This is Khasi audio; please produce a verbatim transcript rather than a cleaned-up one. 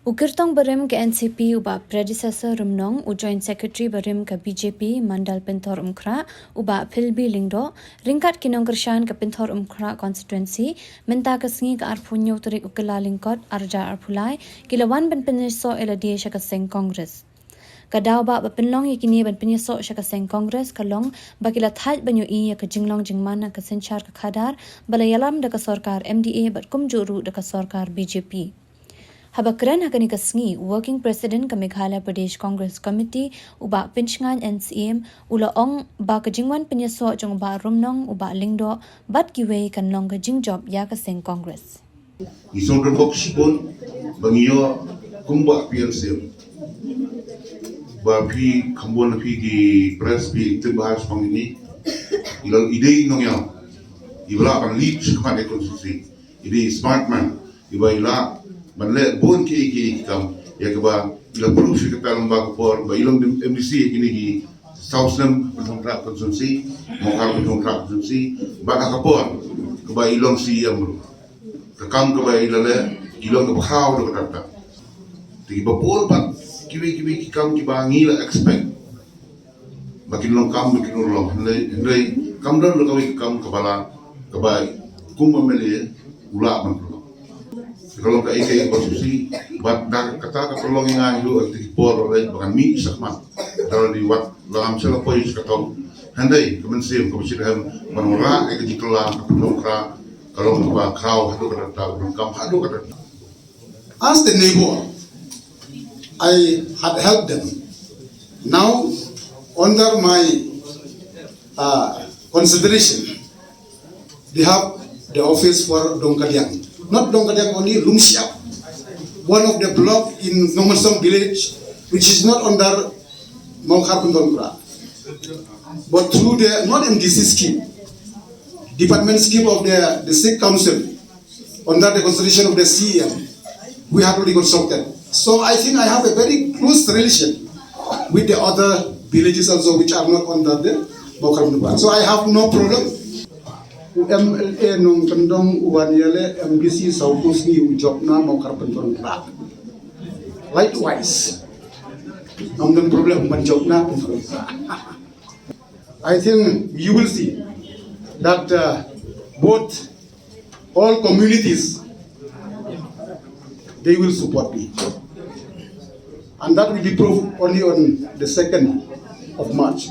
U kyrtong barim ka N C P u Bah Predecessor Rymnong, u Joint Secretary barim ka B J P Mandal Pynthorumkhrah u Bah Philby Lyngdoh, ryngkat ki nongkyrshan ka Pynthorumkhrah Constituency, mynta ka sngi ka arphew hynñiew tarik u Kyllalyngkot arhajar arphew lai, ki la wan ban pynïasoh ïa lade sha ka seng Congress. Ka daw ba pynlong ïa kine ban pynïasoh sha ka seng Congress ka long ba ki la thait ban ïohi ïa ka jinglong jingman ha ka synshar ka khadar ba la ïalam da ka sorkar M D A bad kumjuh ruh da ka sorkar B J P. Haba kren ha kane ka sngi, Working President ka Meghalaya Pradesh Congress Committee u Bah Pynshngain N C M u la ong ba ka jingwan pynïasoh jong u Bah Rymnong, u Bah Lyngdoh bad kiwei kan long ka jingjop ïa ka seng Congress. Ngi sngewdon bok shibun ba ngi ïoh kumba phi ïa sngewbha phi kham bun phi ki press phi tip ba ha spang ini. I la i dei nongïalam iba lah ban lead shakhmat ïa ka constituency. I dei smart man iba i lah ban leh bun ki ki ki kam ïa kaba i la proof ïa kata long ba ka por ba i long M D C ïa kine ki South Lam Pynthorumkhrah constituency, Mawkhar Pynthorumkhrah constituency, bad ha ka por kaba i long C E M ruh. Ka kam kaba i la leh i long kaba khraw da kata kata. Te kiba bun pat kiwei kiwei ki kam kiba ngi la expect ba kin long kam ba kin long, hynrei hynrei kam don la kawei ka kam kaba la kaba kum M L A u lah ban pynlong. Ka long ka ei ka ei kaba sngewsih bad da kata ka pynlong ïa nga haduh kata ki por ba leh ba ngan mih shakhmat. Da la dei wat la ngam sha la poi sha ka tong. Hynrei ka mynsiem kaba shitrhem ban wanrah ïa ka jingkylla ka Pynthorumkhrah ka long kaba khraw haduh katta katta, ka long kam haduh katta katta. As the neighbor, I had helped them. Now, under my uh, consideration, they have the office for Dongkadiang. Not Dongkadiang only, Lumshyiap. One of the block in Nomansong village, which is not under Mawkhar Pynthorumkhrah. But through the, not M D C scheme, department scheme of the district council, under the consideration of the C E M, we have already consulted. So I think I have a very close relation with the other villages also which are not under the Mawkhar Pynthorumkhrah. So I have no problem. U M L A Nongkyndong u wan ïaleh M D C sawphew sngi u jop na Mawkhar Pynthorumkhrah. Likewise, ngam don problem ban jop na Pynthorumkhrah. I think you will see that uh, both all communities, they will support me. And that will be proved only on the second of March.